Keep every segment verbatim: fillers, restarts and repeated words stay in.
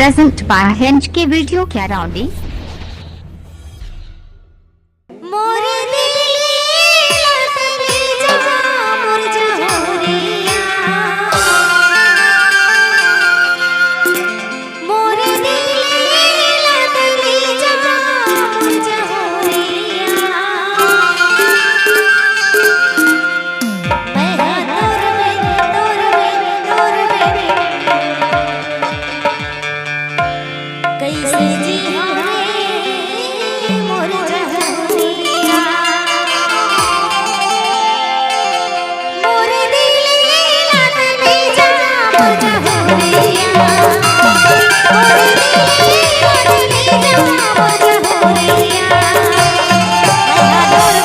Present by Hinge के video के राउंडी। मोर दिल ले लत ले जा मोर जहोरिया। मोर दिल ले लत ले जा मोर जहोरिया। मैं हा तोर बिन, तोर बिन, तोर बिन। कइसे जीहूँ रे मोर जहोरिया। मोर दिल ले लत ले जा मोर जहोरिया। मोर दिल ले लत ले जा मोर जहोरिया। मैं हा तोर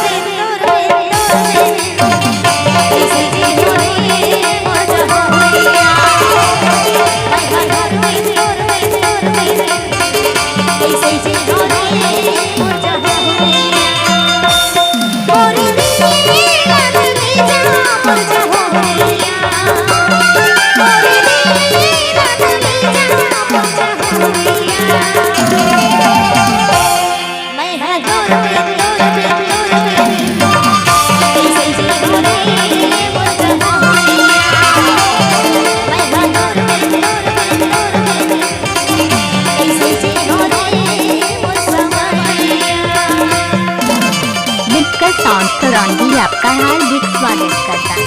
बिन, तोर बिन, तोर बिन। विक्टर साउंड करौंदी आपका हार्दिक स्वागत करता है।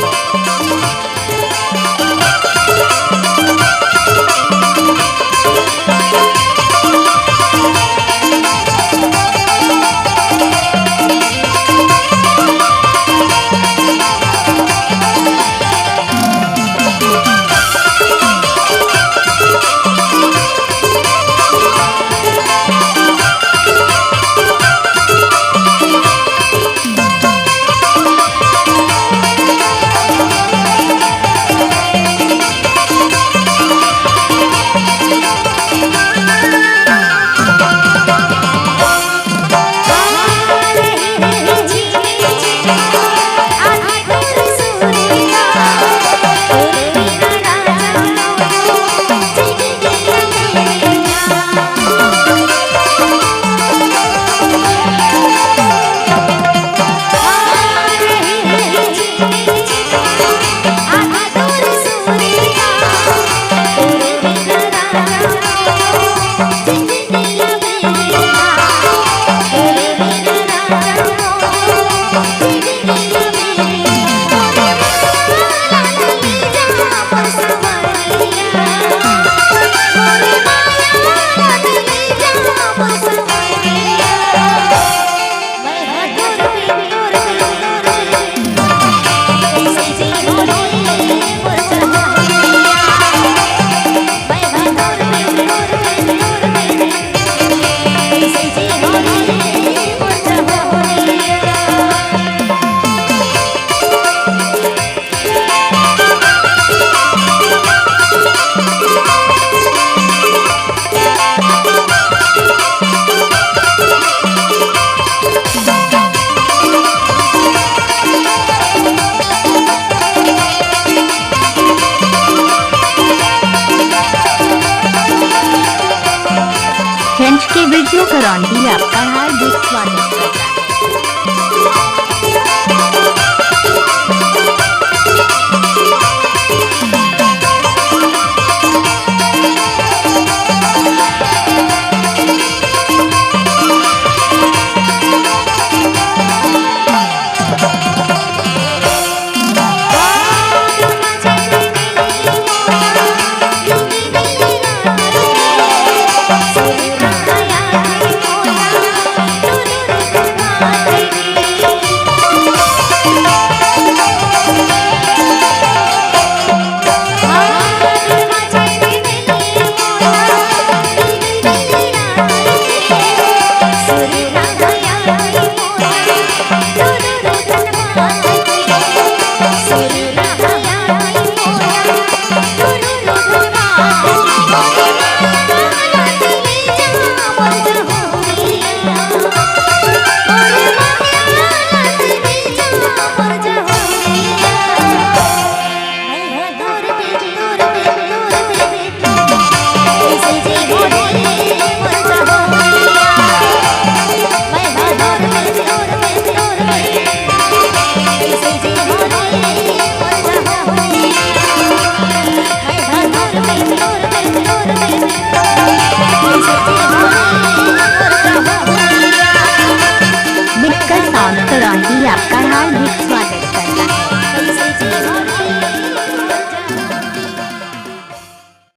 फ्रेंच के वीडियो करौंदी आपका हार्दिक स्वागत करता है। तो राही आपका हार्दिक स्वागत।